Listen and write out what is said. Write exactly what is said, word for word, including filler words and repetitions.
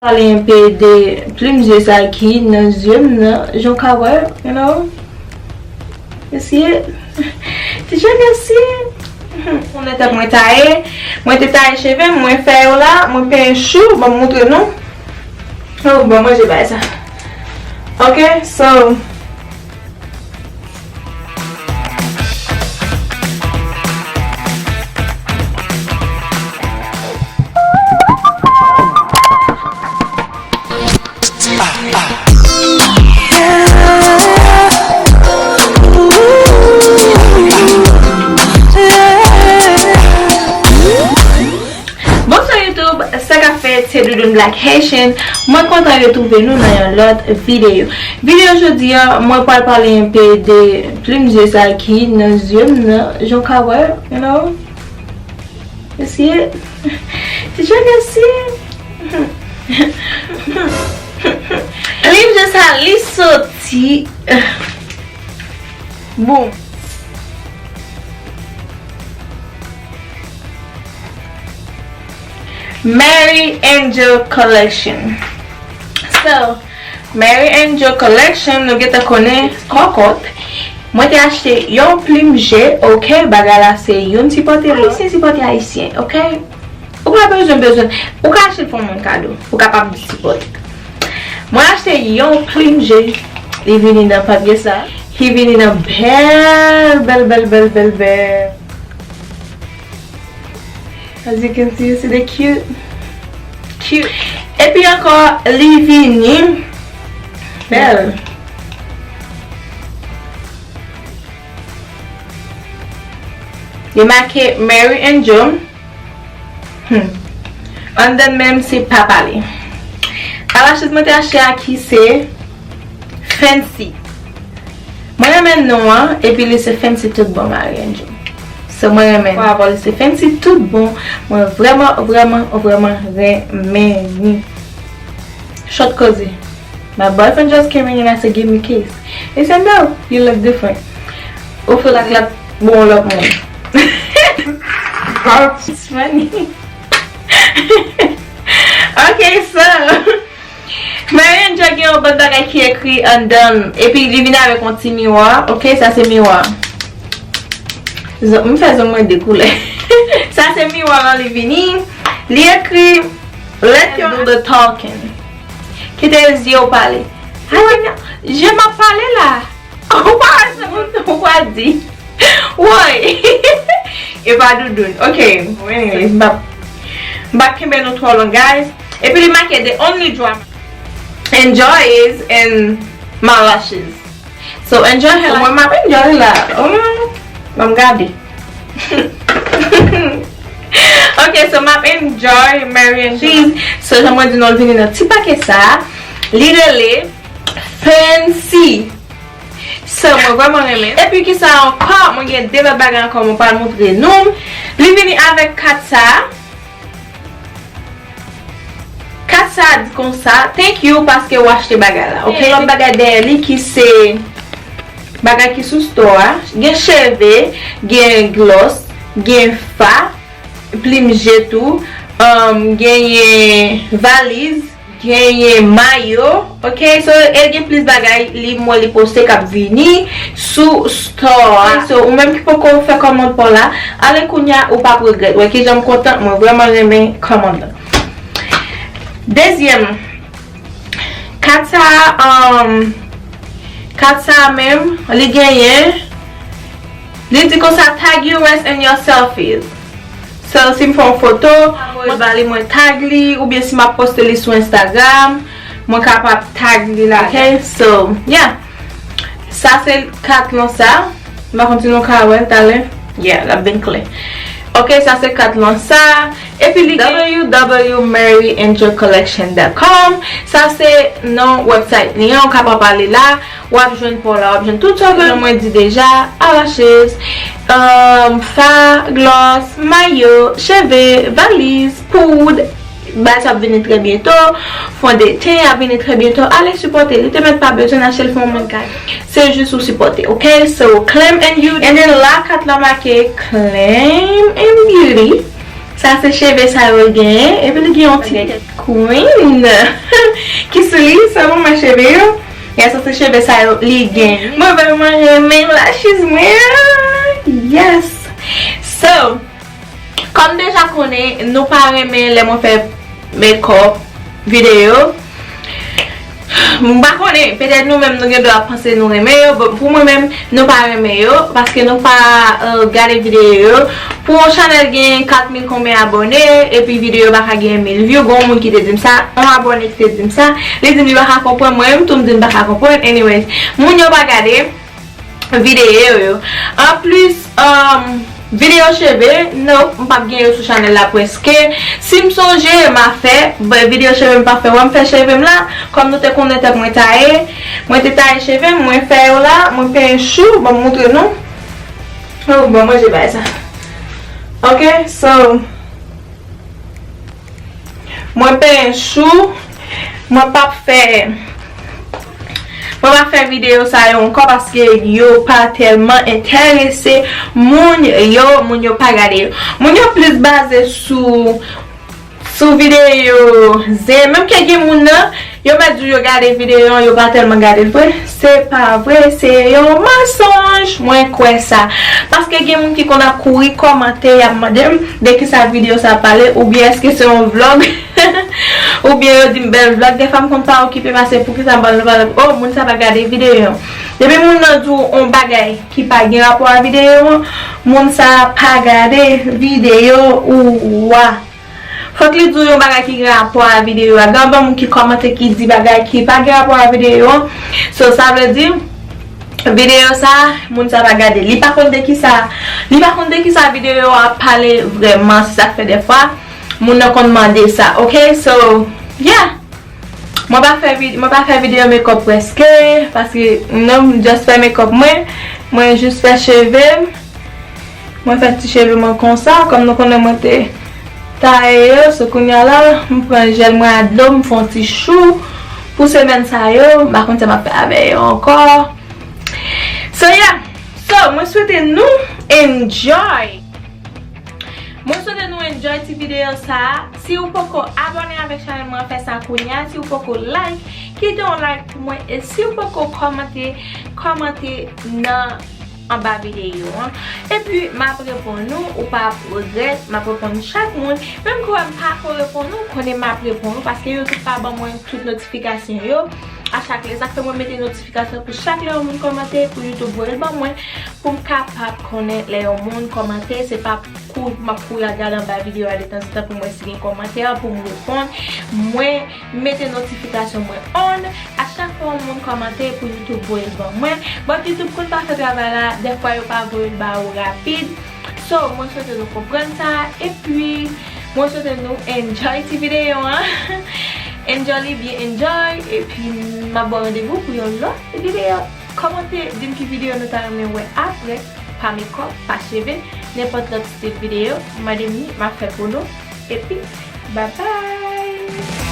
Pale enpe de plim zye sa ki nan zye m nan, jan w ka wè, you know. You see it? Did you guys see it? Mwen tèt mwen taye, mwen te taye cheve m, mwen fè yo la, mwen penyen chou, ban m moutre nou. Oh, ban manje bay sa. Ok, so, Bonswa YouTube, sa k ap fèt, se Doudoune Black Haitian. Mwen kontan retwouve nou nan yon lòt videyo. Videyo jodi a, mwen pral pale enpe de plim zye sa ki nan zye m nan, jan w ka wè, you know. You see it? Did you guys see it? Plim zye sa, li soti. Boom. Mary Angel Collection. So, Mary Angel Collection, nou gentan konnen kòkòt. Mwen te achte yon plim je, ok? Bagay la se youn sipòte lòt. Ayisyen sipòte Ayisyen, ok? Ou pa bezwen, bezwen. Ou ka achte l pou yon moun kado. Ou kapab sipòte. Mwen achte yon plim je. Li vini nan papye sa. Li vini nan bèl, bèl, bèl, bèl, bèl, bèl. As you can see, you see the cute, cute. Epi ankò, li vini bèl. Li make Mary Angel. Hmm. Anndan menm se pa pale. Eyelashes mwen te achte a ki se Fancy. Mwen renmen non an, epi li se Fancy tout bon, Mary Angel. So, mwen renmen. Bravo, li se Fancy tout bon. Mwen vrèman, vrèman, vrèman renmen ni. Short koze. My boyfriend just came in and I said, "Give me kiss." He said, "No, you look different." Ou fè la glat bon lòt moun. It's funny. Ok, so, Mary Angel gen yon bann bagay ki ekri anndan l. Epi li vin avèk yon ti miwa. Ok, sa se miwa. Zon- M fè zong mwen de koulè. Sa se miwa lan li vini. Li ekri, "Let your do the talking." Kite zye w pale. Ay, je m ap pale la. Ou pa wè se moun ou pa di. Woy. E pa Doudoune. Ok. Anyways, m pa, m pa kenbe nou twò long, guys. Epi li make the only drama. Enjoy is in my lashes. So enjoy her. Mwen m ap enjoy la. Oh, ban m gade. Ok, so m ap enjoy Mary and June. So jan mwen di nou, l vini nan ti pake sa. Li rele Fancy. So mwen vrèman renmen. Epi kisa ankò? Mwen gen de lòt bagay ankò mwen pral montre nou. Li vini avèk kat sa. Kat sa a di konsa, "Thank you paske w achte bagay la." Ok, lòt bagay dèyè li ki se bagay ki sou store a. Gen cheve, gen gloss, gen fa, plim je tou, um, genyen valiz, genyen mayo. Ok, so e gen plis bagay li mwen li poste k ap vini sou store a. So ou menm ki poko fè kòmand pa w la, ale kounya ou p ap regrèt. Wè kijan m kontan, mwen vrèman renmen kòmand lan. Dezyèm, kat sa, um, kat sa menm, li genyen, li di konsa, "Tag you rest in your selfies." So, si m fè yon foto, mwen ba li, mwen tag li, oubyen si m ap poste li sou Instagram, mwen kapab tag li la. Ok, so, yeah. Sa se kat lan sa. M pa konn si nou ka wè l talè. Yeah, l ap vin klè. Ok, sa se kat lan sa. Epi li gen w w w mary angel collection dot com. Sa se non website li an, ou kapab ale la. W ap jwenn pa w la, w ap jwenn tout sa ke mwen di deja, eyelashes, um, fa, gloss, mayo, cheve, valiz, poud, bagay sa ap vini trè byento, fondeten ap vini trè byento, ale sipòte li, te mèt pa bezwen achte l fè yon moun kado. Se jis ou sipòte, ok? So, claim and beauty. And then la kat la make claim and beauty. Sa se cheve sa yo genyen. Epi li gen yon ti tèt queen ki sou li. Sa bon, mwen cheve yo. Yes, sa se cheve sa yo li gen. Mwen vrèman renmen lashes mwen an. Yes. So, kòm deja konnen, nou pa renmen lè mwen fè makeup videyo. M pa konnen, petèt nou menm nou gen dwa panse nou renmen yo, but pou mwen menm, nou pa renmen yo, paske nou pa, euh, gade videyo yo. Pou yon chanèl gen kat mil konbyen abòne, epi videyo pa ka gen mil view, gen yon moun ki te di m sa, yon abòne ki te di m sa, li di m li pa ka konprann, mwen menm tou m di m pa ka konprann, anyways, moun yo pa gade videyo yo. Anplis, um, videyo cheve, no, m p ap gen yo sou chanèl la prèske. Si m sonje, m a fè, but videyo cheve m p ap fè. Wè m fè cheve m la, kòm nou te konnen tèt mwen taye, mwen te taye cheve m, mwen fè yo la, mwen penyen chou, ban m moutre nou. Oh, bon, manje bay sa. Ok, so, mwen penyen chou, mwen p ap fè, mwen p ap fè videyo sa yo ankò paske yo pa tèlman enterese moun yo, moun yo pa gade yo. Moun yo plis baze sou, sou videyo zen, menm ke gen moun nan, yo mèt di w yo gade videyo an, yo pa tèlman gade l vre. Se pa vre, se yon mansonj. Mwen kwè sa. Paske gen moun ki konn ap kouri kòmante, y ap mande m de kisa videyo sa pale, oubyen èske se yon vlog, oubyen yo di m bèl vlog. Dèfwa m konn pa okipe paske poukisa m pral nan pale, oh, moun sa pa gade videyo an. Depi moun nan di w yon bagay ki pa gen rapò a videyo an, moun sa pa gade videyo ou a. Fòk li di w yon bagay ki gen rapò a videyo a. Gen anpil moun ki kòmante ki di bagay ki pa gen rapò a videyo an. So, sa vle di, videyo sa, moun sa pa gade. Li pa konn de kisa, li pa konn de kisa videyo a pale vrèman. Se sa k fè dèfwa, moun nan konn mande sa. Ok, so, yeah. Mwen pa fè vid-, mwen pa fè videyo makeup prèske, paske non, m just fè makeup mwen. Mwen just fè cheve m. Mwen fè ti cheve mwen konsa, kòm nou konnen mwen te taye yo, so kounye a la, m pran jèl mwen a dlo, m fè yon ti chou pou semèn sa yo, m pa konn sa m ap fè avè yo ankò. So yeah, so mwen swete nou enjoy. Mwen swete nou enjoy ti videyo sa a. Si w poko abòne avèk chanèl mwen, fè sa kounye a. Si w poko like, kite yon like pou mwen. E si w poko kòmante, kòmante nan anba videyo an. Epi, m ap reponn ou, ou p ap regrèt, m ap reponn chak moun. Menm ke w wè m pa ko reponn ou, konnen m ap reponn ou, paske YouTube pa ban mwen tout notifikasyon yo. A chak lè, sa k fè mwen mete notifikasyon pou chak lè yon moun kòmante, pou YouTube voye l ban mwen, pou m kapab konnen lè yon moun kòmante, se pa kou, m ap kouri al gade anba videyo a detanzantan pou m wè si gen kòmantè, pou m reponn. Mwen mete notifikasyon mwen on, a chak fwa yon moun kòmante pou YouTube voye l ban mwen. But YouTube konn pa fè travay la, dèfwa yo pa voye l ba ou rapid. So, mwen swete nou konprann sa, epi mwen swete nou enjoy ti videyo an. Enjoy li byen enjoy, epi m ap ba w randevou pou yon lòt videyo. Kòmante, di m ki videyo nou ta renmen wè apre, pa makeup, pa cheve, nenpòt lòt stil videyo, mande m li, m ap fè pou nou. Epi, babay!